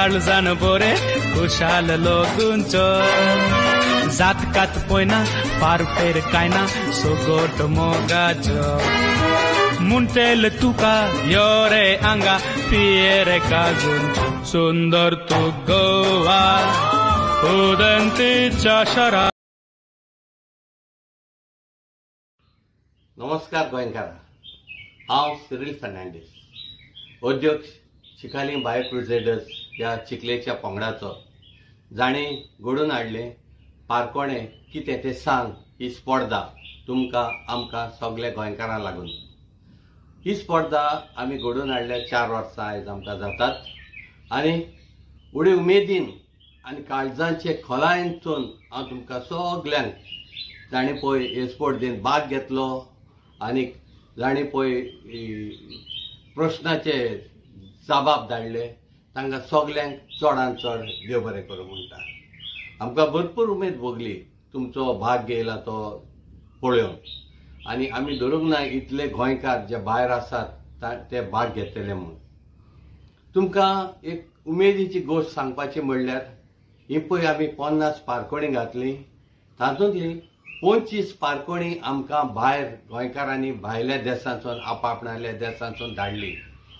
काळजान बोरे खुशाल लोगुंचो जात कात पोयना फार फेर कायना सोगोट मोगाचो मुंटेल तुका यो रे आंगा पियेरे काजूंचो सुंदर तू गोवा उदंतीच्या शरा। नमस्कार गोंयकारा, हांव सिरील फर्नांडीस, अध्यक्ष चिकाली बाय क्रुझेडर्स ह्या चिखलेच्या पंगडाचो, जाणें घडोवन हाडलें पारकोणें कितें तें सांग ही स्पर्धा तुमकां आमकां सगल्या गोंयकारांक लागून। ही स्पर्धा आमी घडोवन हाडल्या 4 वर्सां आयज आमकां जातात आनी उडे उमेदीन आनी काळजाचे खोलायेंतसून हांव तुमकां सगल्यांक जाणें पळय हे स्पर्धेन भाग घेतलो आनी जाणें पळय प्रश्नाचे जबाब धाडले तांकां सगल्यांक चडान चड देव बरें करूं म्हणटा। आमकां भरपूर उमेद भोगली तुमचो भाग घेयला तो पळोवन आनी आमी धरूंक ना इतले गोंयकार जे भायर आसात ते भाग घेतले म्हूण। तुमकां एक उमेदीची गोश्ट सांगपाची म्हणल्यार ही पळय आमी 50 पारकोणी घातली, तातूंतली 25 पारकोणी आमकां भायर गोंयकारांनी भायल्या देशांतसून आपापणाल्या देशांतसून धाडली।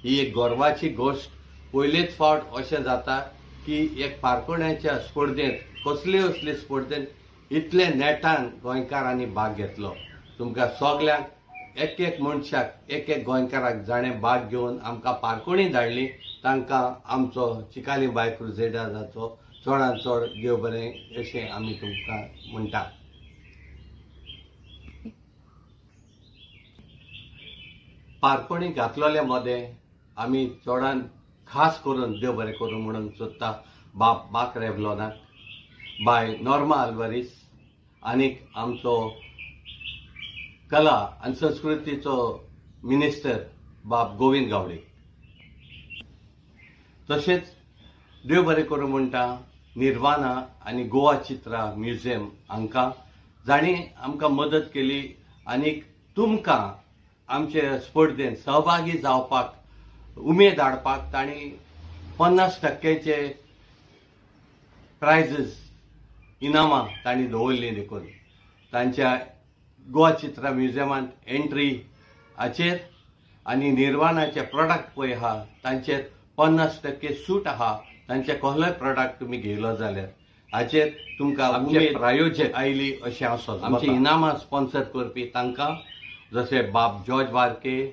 ही एक गर्वाची गोश्ट। पयलेच फावट अशें जाता की एक पारकोण्याच्या स्पर्धेंत कसले असले स्पर्धेंत इतले नेटान गोंयकारांनी भाग घेतलो। तुमकां सगल्यांक एक एक मनशाक एक एक गोंयकाराक जाणें भाग घेवन आमकां पारकोणी धाडली तांकां आमचो चिकाली बाय क्रुझेडर्साचो चडान चड देव बरें अशें आमी तुमकां म्हणटा। पारकोणी घातलेल्या मदें आमी चडान खास करून देव बरें करूं म्हणून सोदता बाप बाक रेवलोनाक, बाय नॉर्मा आल्वारीस आनीक आमचो कला आनी संस्कृतीचो मिनिस्टर बाब गोविंद गावडे। तशेंच देव बरें करूं म्हणटा निर्वाणा आनी गोवा चित्रा म्युझियम हांकां जांणी आमकां मदत केली आनीक तुमकां आमचे स्पर्धेंत सहभागी जावपाक उमेद हाडपाक तांणी 50% प्रायजीस इनामां तांणी दवरलीं। देखून तांच्या गोवा चित्रा म्युझियमांत एंट्री हाचेर आनी निर्वाणाचे प्रोडक्ट पळय आहा तांचेर 50% सूट आहा। तांचे कसलोय प्रोडक्ट तुमी घेयलो जाल्यार हाचेर तुमकां उमेद प्रायोजक आयली अशें हांव सोदता। आमची इनामां स्पॉन्सर करपी तांकां जशे बाब जॉर्ज वार्के,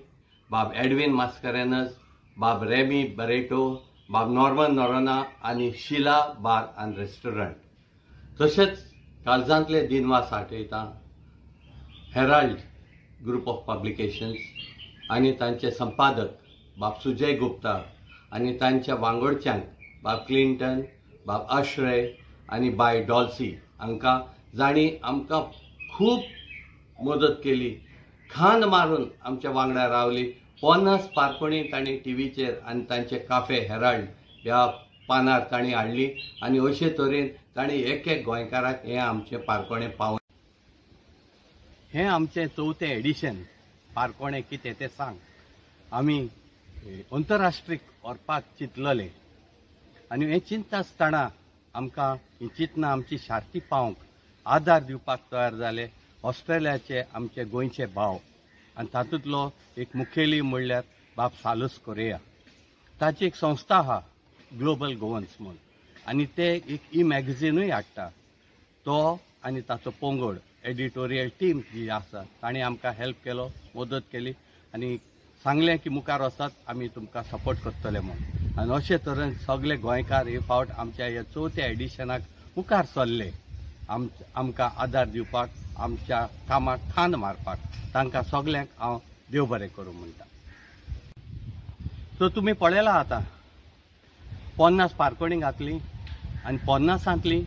बाब एडविन मास्करेनस, बाब रेमी बरेटो, बाब नॉर्मन नोरोना आनी शिला बार आनी रेस्टॉरंट। तशेंच काळजांतले दिनवास आठयता हेराल्ड ग्रुप ऑफ पब्लिकेशन्स आनी तांचे संपादक बाब सुजय गुप्ता आनी तांच्या वांगोडच्यांक बाब क्लिंटन, बाब आश्रय आनी बाय डॉल्सी हांकां जांणी आमकां खूब मदत केली, खांद मारून आमच्या वांगडा रावली। 50 पारकोणी तांणी टीव्हीचेर आनी तांचे काफे हेराल्ड ह्या पानार तांणी हाडली आनी अशे तरेन तांणी एक एक गोंयकाराक हें आमचें पारकोणें पावोवन हें आमचें 4थें एडिशन पारकोणें कितें तें सांग आमी अंतरराष्ट्रीय व्हरपाक चिंतलें आनी हें चिंतता आसतना आमकां ही चिंतना आमची सारकी पावंक आदार दिवपाक तयार जाले ऑस्ट्रेलियाचे आमचे गोंयचे भाव आनी तातूंतलो एक मुखेली म्हणल्यार बाब सालूस कोरेया। ताची एक संस्था आहा ग्लोबल गोवन्स म्हूण आनी ते एक ई मॅगझिनूय हाडटा। तो आनी ताचो पंगड एडिटोरियल टीम जी आसा तांणी आमकां हेल्प केलो, मदत केली आनी सांगलें की मुखार वचात आमी तुमकां सपोर्ट करतले म्हूण। आनी अशे तरेन सगळे गोंयकार हे फावट आमच्या ह्या 4थ्या एडिशनाक मुखार सरले आमकां आदार दिवपाक, आमच्या कामाक खांद मारपाक। तांकां सगल्यांक हांव देव बरें करूं म्हणटा। सो तुमी पळयला आतां 50 पारकोणी घातली आनी 50तांतली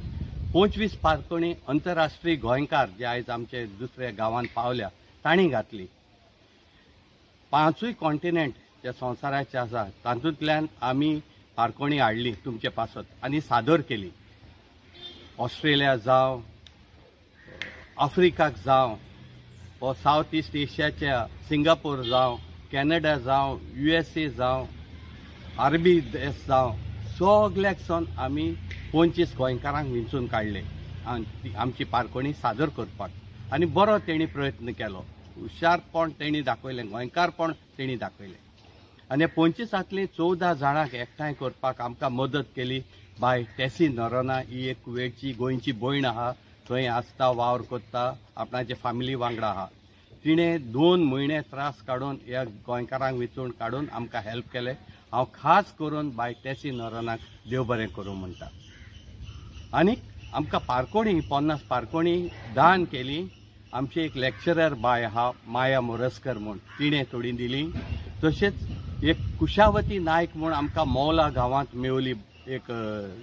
25 पारकोणी अंतरराष्ट्रीय गोंयकार जे आयज आमचे दुसऱ्या गांवांत पावल्या तांणी घातली। 5 कॉन्टिनेंट जे संवसाराचे आसा तातूंतल्यान आमी पारकोणी हाडली तुमचे पासत आनी सादर केली। ऑस्ट्रेलिया जावं, आफ्रिकाक जावं, वा सावथ इस्ट एशियाच्या सिंगापूर जावं, कॅनडा जावं, USA जावं, अरबी देश जावं, सगल्याक सावन आमी 25 गोंयकारांक विंचून काडले आमची पारकोणी सादर करपाक. आनी बरो तेणी प्रयत्न केलो, हुशारपण तेणी दाखयलें, गोंयकारपण तेणी दाखयलें. आनी 25 14 जाणांक एकठांय करपाक आमकां मदत केली बाय टेसी नरोना. ही एक कुवेटची गोंयची भयण आहा, थंय आसता, वावर करता, आपणाचे फामिली वांगडा आहा. तिणें 2 म्हयने त्रास काडून ह्या गोंयकारांक विंचून काडून आमकां हेल्प केलें. हांव खास करून बाय टेसी नरोनाक देव बरें करूं म्हणटा. आनी आमकां पारकोणी 50 पारकोणी दान केली. आमची एक लेक्चरर बाय आहा माया मोरस्कर म्हूण, तिणें थोडी दिली. तशेंच एक कुशावती नायक म्हूण आमकां मौला गांवांत मेवली एक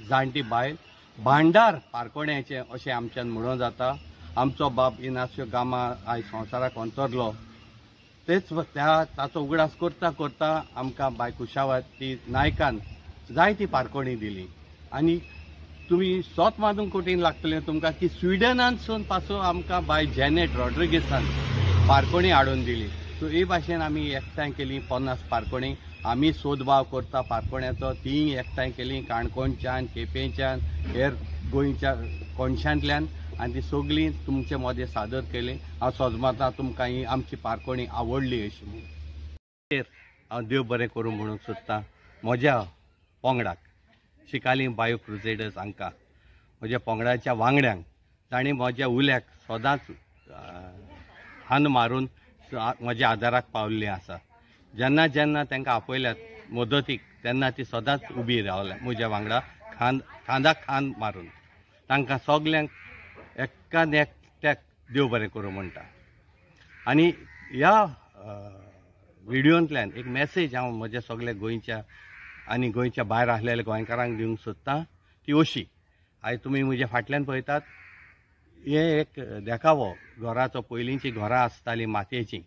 जाणटी बायल, भांडार पारकोण्याचें अशें आमच्यान म्हणूं जाता. आमचो बाब इनास्यो गामा आयज संवसाराक अंतरलो, तेच त्या ताचो उगडास करता करता आमकां बाय कुशावती नायकान जायती पारकोणी दिली. आनी तुमी सोत मानूंक कठीण लागतलें तुमकां की स्विडनांतसून पासून आमकां बाय जेनेट रॉड्रिगेसान पारकोणी हाडून दिली. सो हे भाशेन आमी एकठांय केली 50 पारकोणी. आमी सोदवाव करता पारकोण्याचो, तीय एकठांय केली काणकोणच्यान, केपेंच्यान, हेर गोंयच्या कोनशांतल्यान, आनी ती सगळीं तुमचे मदें सादर केली. हांव सोजमाता तुमकां ही आमची पारकोणी आवडली अशी म्हूण. हांव देव बरें करूं म्हणूंक सोदतां म्हज्या पंगडाक, चिकालीम बायो क्रुसेडर्स हांकां, म्हज्या पंगडाच्या वांगड्यांक, तांणी म्हज्या उल्याक सदांच हान मारून म्हज्या आदाराक पावल्ली आसा. जेन्ना जेन्ना तांकां आपयल्यात मदतीक तेन्ना ती सदांच उबी रावल्या म्हज्या वांगडा, खांदाक खांद मारून. तांकां सगल्यांक एकान एकट्याक देव बरें करूं म्हणटा. आनी ह्या व्हिडियोंतल्यान एक मॅसेज हांव म्हज्या सगल्या गोंयच्या आनी गोंयच्या भायर आसलेल्या गोंयकारांक दिवंक सोदता, ती अशी. आयज तुमी म्हज्या फाटल्यान पळयतात हे एक देखावो घराचो. पयलींची घरां आसतालीं मातयेचीं.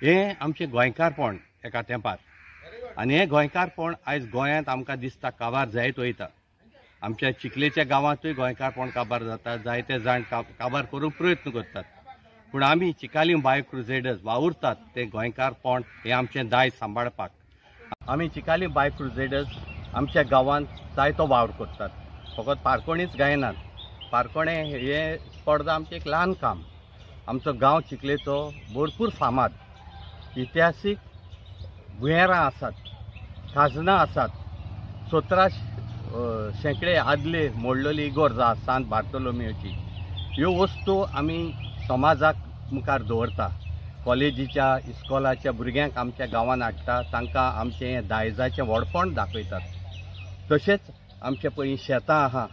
हें आमचें गोंयकारपण एका तेंपार, आनी हें गोंयकारपण आयज गोंयांत आमकां दिसता काबार जायत वयता. आमच्या चिखलेच्या गांवांतूय गोंयकारपण काबार जाता, जायते जाण काबार करूंक प्रयत्न करतात. पूण आमी चिकालीम बाय क्रुसेडर्स वावुरतात तें गोंयकारपण हें आमचें दायज सांबाळपाक. आमी चिकालीम बाय क्रुसेडर्स आमच्या गांवांत जायतो वावर करतात. फकत पारकोणीच गायनात, पारकोणे हे स्पर्धा आमचें एक ल्हान काम. आमचो गांव चिखलेचो भरपूर फामाद इतिहासीक भुंयेरां आसात, खाजनां आसात. 17 शेंकडे आदले मोडलेली इगोर्ज आसा सांत बार्तोलोमियोची. ह्यो वस्तू आमी समाजाक मुखार दवरता. कॉलेजीच्या इस्कॉलाच्या भुरग्यांक आमच्या गांवांत हाडटा, तांकां आमचें हें दायजाचें व्हडपण दाखयतात. तशेंच आमचें पळय शेतां आहा,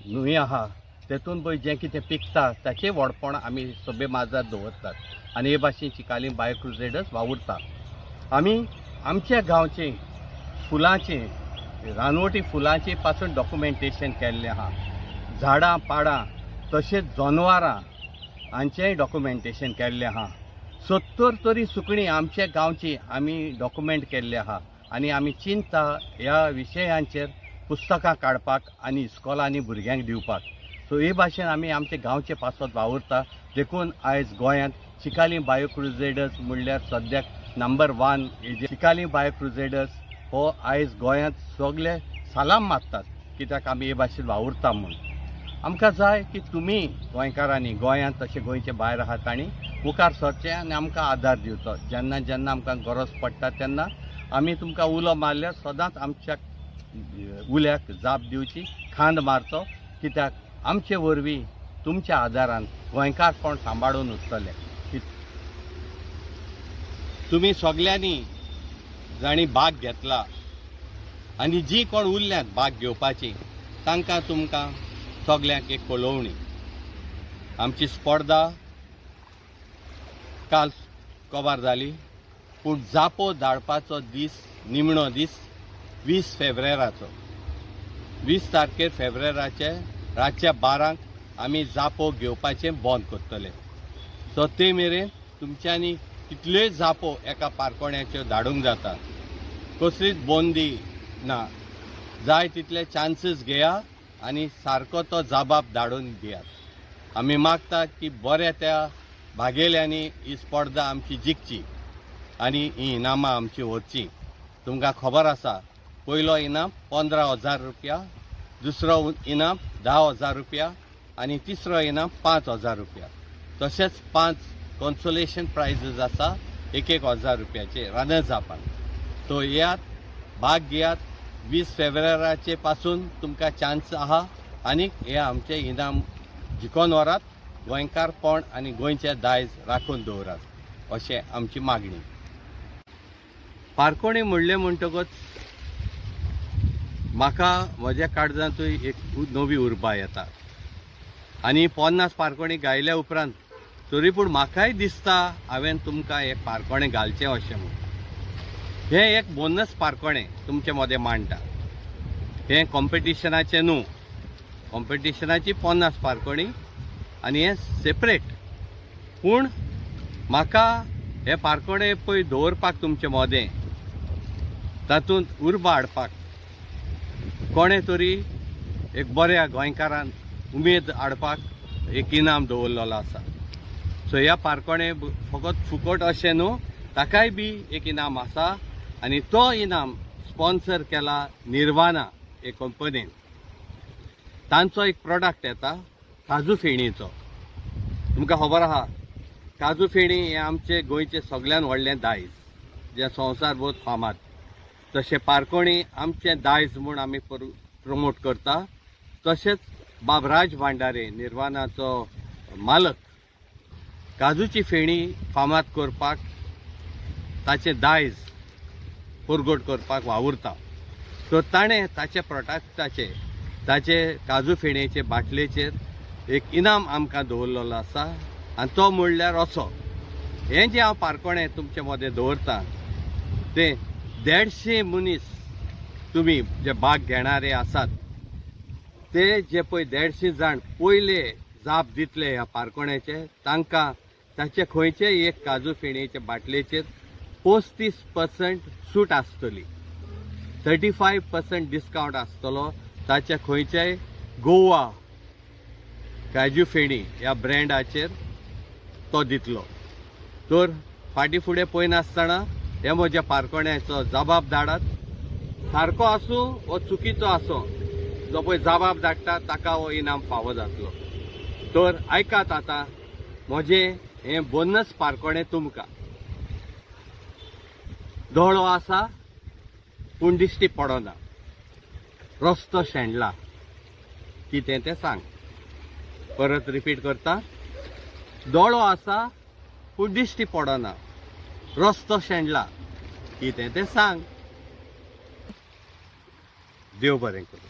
न्हंय आहा, तेतून पळय जें कितें पिकता ताचें व्हडपण आमी सभ्य माजार दवरतात. आनी हे भाशेन चिकालीम बाय क्रुसेडर्स वावुरता. आमी आमच्या गांवचें फुलांचें, रानवटी फुलांचें पासून डॉक्युमेंटेशन केल्लें आहा. झाडां पाडां तशेंच जनवारां हांचेंय डॉक्युमेंटेशन केल्लें आहा. 70 तरी सुकणीं आमच्या गांवची आमी डॉक्युमेंट केल्ले आहा. आनी आमी चिंता ह्या विशयांचेर पुस्तकां काडपाक आनी इस्कॉलांनी भुरग्यांक दिवपाक. सो हे भाशेन आमी आमचे गांवचे पासत वावुरता. देखून आयज गोंयांत चिकालीम बायो क्रुसेडर्स म्हणल्यार सद्याक नंबर 1. चिकालीम बायो क्रुसेडर्स हो आयज गोंयांत सगळे सलाम मारतात, कित्याक आमी हे भाशेन वावुरता म्हूण. आमकां जाय की तुमी गोंयकारांनी गोंयांत तशें गोंयचे भायर आहा तांणी मुखार सरचें आनी आमकां आदार दिवचो. जेन्ना जेन्ना आमकां गरज पडटा तेन्ना आमी तुमकां उलो मारल्यार सदांच आमच्या उल्याक जाप दिवची, खांद मारचो, कित्याक आमचे वरवीं तुमच्या आदारान गोंयकारपण सांबाळून उरतलें. तुमी सगल्यांनी जांणी भाग घेतला आनी जी कोण उरल्यात भाग घेवपाची तांकां तुमकां सगल्यांक एक कळोवणी. आमची स्पर्धा काल कबार जाली, पूण जापो धाडपाचो दीस, निमणो दीस 20 फेब्रेराचो. 20 तारखेर फेब्रेराचे रातच्या 12 आमी जापो घेवपाचें बंद करतले. सो ते मेरेन तुमच्यांनी कितल्योय जापो एका पारकोण्याच्यो धाडूंक जाता, कसलीच बंदी ना. जाय तितले चान्सीस घेया आनी सारको तो जबाब धाडून दियात. आमी मागता की बऱ्या त्या भागेल्यांनी ही स्पर्धा आमची जिखची आनी ही इनामां आमची व्हरची. तुमकां खबर आसा पयलो इनाम 15,000 रुपया, दुसरो इनाम 10,000 रुपया आनी तिसरो इनाम 5,000 रुपया. तशेंच 5 कॉन्सोलेशन प्रायजीस आसा 1,000 रुपयाचे रनर्स अपान. तो येयात, भाग घेयात. 20 फेब्रुवारीचे पासून तुमकां चान्स आहा आनी हे आमचे इनाम जिखोन व्हरात, गोंयकारपण आनी गोंयचें दायज राखून दवरात अशें आमची मागणी. पारकोणी म्हणलें म्हणटकच म्हाका म्हज्या काळजांतूय एक नवी उर्बा येता आनी 50 पारकोणी गायल्या उपरांत तरी पूण म्हाकाय दिसता हांवें तुमकां एक पारकोणें घालचें अशें म्हूण. हें एक बोनस पारकोणें तुमचे मदें मांडटा. हें कॉम्पिटिशनाचें न्हू, कॉम्पिटिशनाची 50 पारकोणी आनी हें सेपरेट. पूण म्हाका हें पारकोणें पळय दवरपाक तुमचे मदें, तातूंत उर्बा हाडपाक कोणें तरी एक बऱ्या गोंयकारान उमेद हाडपाक एक इनाम दवरलेलो आसा. सो ह्या पारकोणें फकत फुकट अशें न्हू, ताकाय बी एक इनाम आसा आनी तो इनाम स्पॉन्सर केला निर्वाणा हे कंपनीन. तांचो एक प्रोडक्ट येता काजू फेणीचो. तुमकां खबर आहा काजू फेणी हें आमचे गोंयचें सगळ्यान व्हडलें दायज जें संवसारभर फामाद. तशें पारकोणी आमचें दायज म्हूण आमी प्रमोट करता. तशेंच बाब राज भांडारे निर्वाणाचो मालक काजूची फेणी फामाद करपाक, ताचें दायज परगट करपाक वावुरता. तर ताणें ताच्या प्रोडक्टाचे, ताचे काजू फेणयेचे बाटलेचेर एक इनाम आमकां दवरलेलो आसा आनी तो म्हणल्यार असो. हें जें हांव पारकोणें तुमचे मदें दवरता तें 150 मनीस तुमी जे भाग घेणारे आसात ते जे पळय 150 जाण पयले जाप दितले ह्या पारकोण्याचे, तांकां ताचे खंयचे एक काजू फेणयेचे बाटलेचेर 35% सूट आसतली, 35% डिस्कावंट आसतलो ताचे खंयच्याय गोवा काजू फेणी ह्या ब्रँडाचेर तो दितलो. तर फाटीं फुडें पळयनासतना हे म्हज्या पारकोण्याचो जबाब धाडात. सारको आसूं वो चुकीचो आसूं, जो पळय जबाब धाडटा ताका हो इनाम फावो जातलो. तर आयकात आतां म्हजें हें बोनस पारकोणें तुमकां. दोळो आसा पूण दिश्टी पडना, रस्तो शेणला, कितें तें सांग. परत रिपीट करता, दोळो आसा पूण दिश्टी पडना, रस्तो शेणला, कितें तें सांग. देव बरें करूं.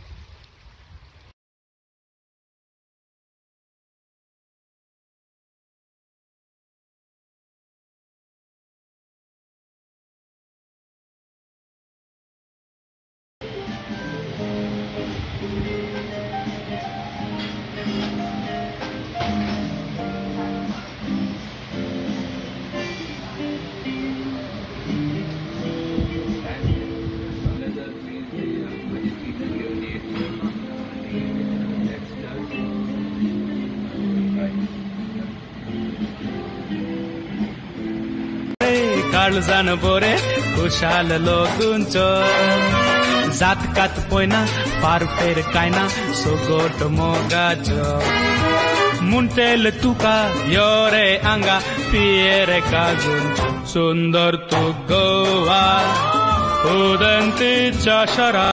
काळजान बोरे खुशाल लोगुंचो, जात कात पोयना पार फेर कायना सोगोट मोगाचो, मुंटेल तुका यो रे आंगा पियेरे काजूंचो, सुंदर तू गोवा उदंतीच्या शरा.